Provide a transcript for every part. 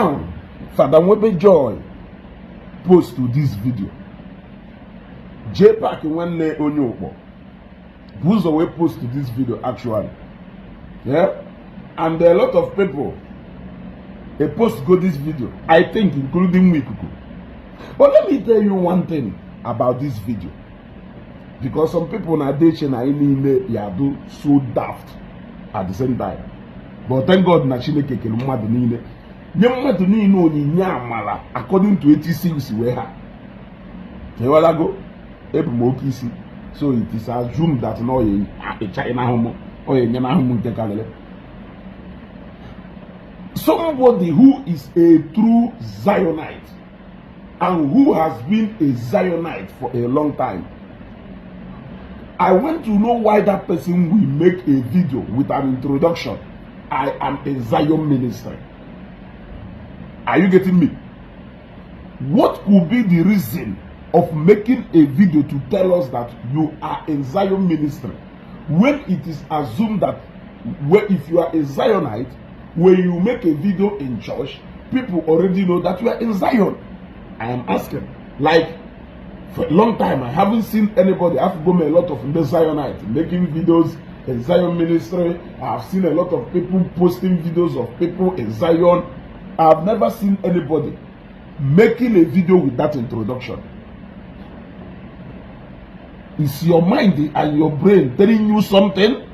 Now, Father Webe Joy post to this video. J-Pack one day on your who's away post to this video actually. Yeah? And there are a lot of people they post go this video, I think including me. But let me tell you one thing about this video. Because some people na dey na do so daft at the same time. But thank God na Chineke kele mmadu niile. Nye mmadu niile onyinye amala according to 86 we ha. Ewalago ebumoke isi. So it is assumed that no ye China homo or ye nyana homo ntekalele. Somebody who is a true Zionite and who has been a Zionite for a long time. I want to know why that person will make a video with an introduction. I am a Zion minister. Are you getting me? What could be the reason of making a video to tell us that you are a Zion minister when it is assumed that if you are a Zionite, when you make a video in church, people already know that you are in Zion? I am asking. Like, for a long time, I haven't seen anybody. I've gone a lot of the Zionites making videos in Zion ministry. I've seen a lot of people posting videos of people in Zion. I've never seen anybody making a video with that introduction. Is your mind and your brain telling you something?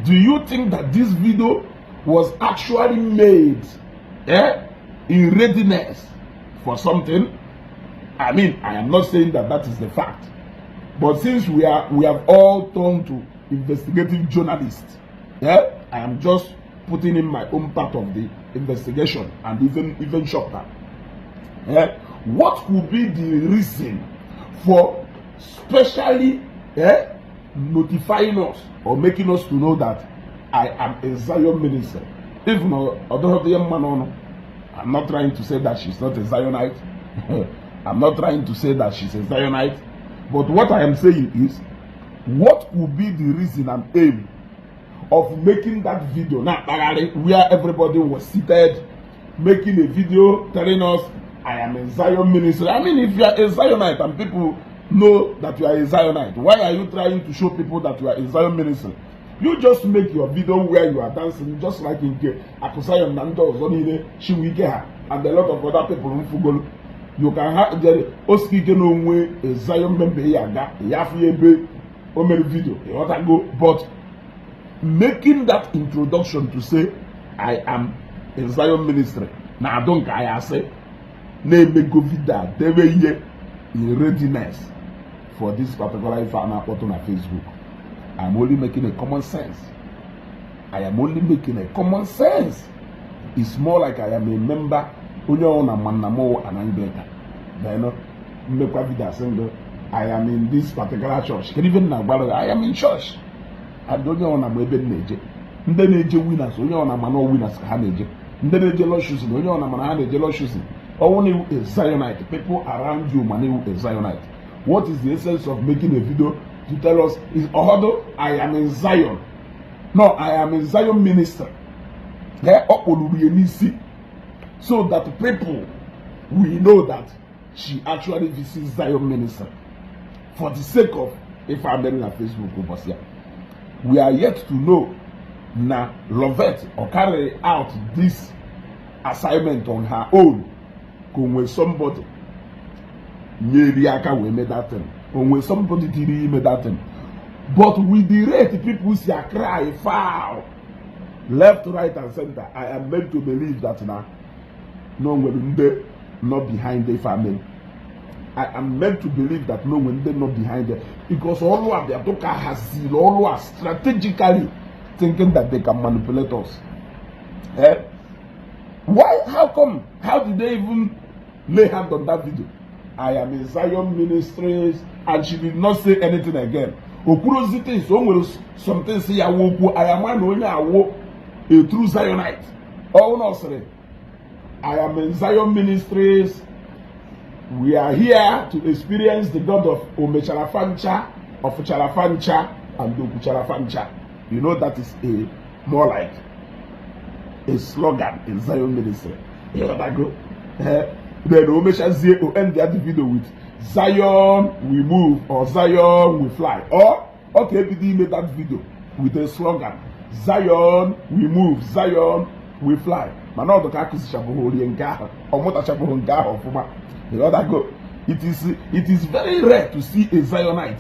Do you think that this video was actually made in readiness for something? I mean, I am not saying that that is the fact, but since we have all turned to investigative journalists, I am just putting in my own part of the investigation and even shorter. What could be the reason for specially notifying us or making us to know that I am a Zion minister? If no, I'm not trying to say that she's not a Zionite. I'm not trying to say that she's a Zionite. But what I am saying is, what could be the reason and aim of making that video now where everybody was seated, making a video telling us I am a Zion minister? I mean, if you are a Zionite and people know that you are a Zionite, why are you trying to show people that you are a Zion minister? You just make your video where you are dancing, just like in Akusayon Nando, Zonine, Shiwikeha, and a lot of other people in Fugolo. You can have the Oskike way a Zion member Yaga, Yafiebe, Omer video, but making that introduction to say I am a Zion ministry. Now don't I say name me go vida they were here in readiness for this particular final photo on Facebook. I'm only making a common sense. I am only making a common sense. It's more like I am a member and I am in this particular church. Even now, I am in church. I don't know I'm winners, winners, only a Zionite. People around you, a Zionite. What is the essence of making a video to tell us is although I am in Zion? No, I am a Zion minister. So that people will know that she actually visits Zion minister. For the sake of, if I'm on Facebook, we are yet to know na Lovette or carry out this assignment on her own. When somebody Nyeriaka we made that thing. When somebody did made that thing. But with the rate people see a cry, foul, left, right, and center, I am meant to believe that now no one they not behind the family. I am meant to believe that no one they not behind it because all of their talker has zeal, all are strategically thinking that they can manipulate us. Why? How come? How did they even lay hand on that video? I am in Zion Ministries, and she did not say anything again. Okurosity is almost something say I am a true Zionite. Oh no, sorry. I am in Zion Ministries. We are here to experience the God of Omecharafancha, of Charafancha, and Dokucharafancha. You know that is a more like a slogan in Zion Ministry. You know that go? Then we'll end the other video with Zion we move or Zion we fly. Or okay, BD made that video with a slogan, Zion we move, Zion we fly. Mana the kakusi shabuhori engaha or mota shabuhongaha or fuma. You know that go? It is very rare to see a Zionite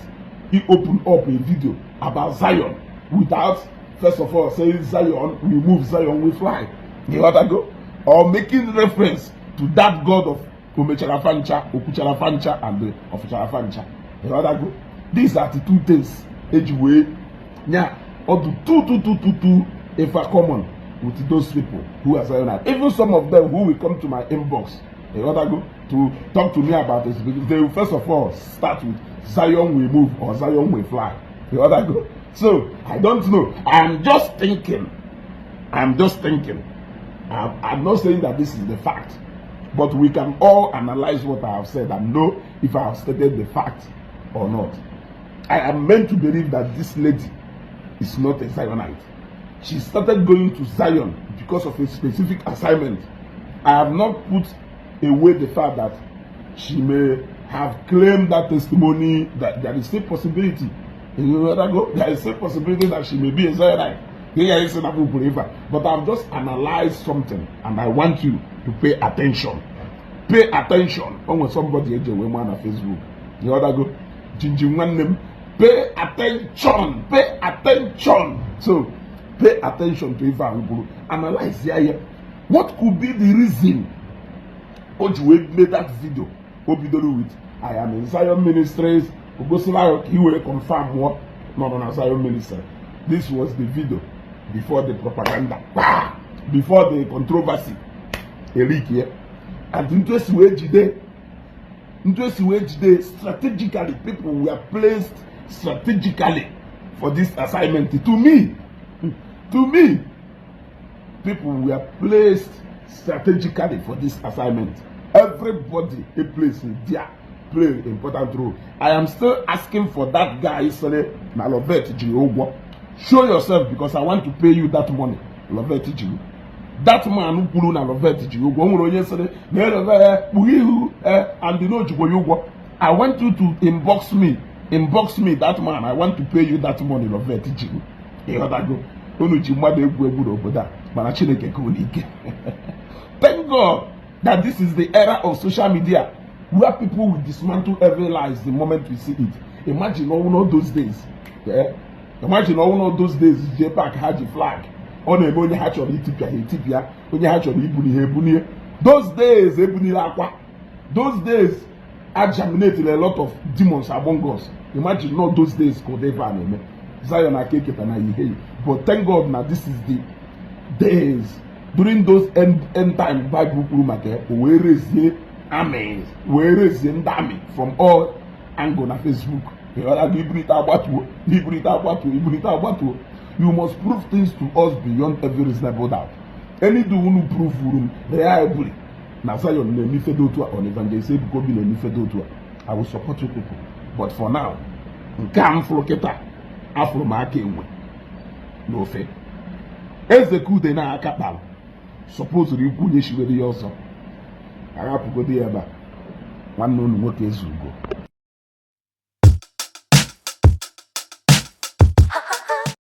he open up a video about Zion without first of all saying Zion we move, Zion we fly. You know that go? Or making reference to that God of Omecharafancha, Okucharafancha, and the Officharafancha. You know that go? These are the two things. Anyway, yeah, or the two if are common with those people who are Zionite. Even some of them who will come to my inbox, you know that go, to talk to me about this, because they will first of all start with Zion will move or Zion will fly. You know that go? So I don't know. I'm just thinking. I'm not saying that this is the fact, but we can all analyze what I have said and know if I have stated the fact or not. I am meant to believe that this lady is not a Zionite. She started going to Zion because of a specific assignment. I have not put away the fact that she may have claimed that testimony, that there is still possibility. You know where I go? There is still possibility that she may be a Zionite. But I've just analyzed something and I want you to pay attention. Pay attention. When somebody on Facebook, you know that go? Pay attention. Pay attention. So pay attention to Ivan. Analyze here. What could be the reason Ojuwe made that video? With I am in Zion Ministries. He will confirm what not on Zion Ministry. This was the video before the propaganda, before the controversy. And strategically, people were placed strategically for this assignment. To me, people were placed strategically for this assignment. Everybody a place in there play an important role. I am still asking for that guy, Nalovet Jiogwa. Show yourself because I want to pay you that money. Lovet Jiogwa. That man who put on Lovet Jiogwa yesterday, and you know Jiogwa. I want you to inbox me that man. I want to pay you that money, Lovet Jiogwa. You gotta go. Thank God that this is the era of social media, where people will dismantle every lies the moment we see it. Imagine all those days. Yeah? Imagine all those days J-Pack had a flag. On a money hatch of Ethiopia, when you hatch of Ibuni. Those days, those days are germinated a lot of demons among us. Imagine not those days could ever name Zion and but thank God now this is the days during those end time Bible we raise the armies, we raise the army from all angles on Facebook. You must prove things to us beyond every reasonable doubt. Any do who prove room reliably. Now Zion me fedotua on evangelist go be me fedotua. I will support you people. But for now, come floketa afro market no faith. Execute na akapal. Suppose you kunye shiwede yoso. Arapu go dey eba. One no nwoke ezugo.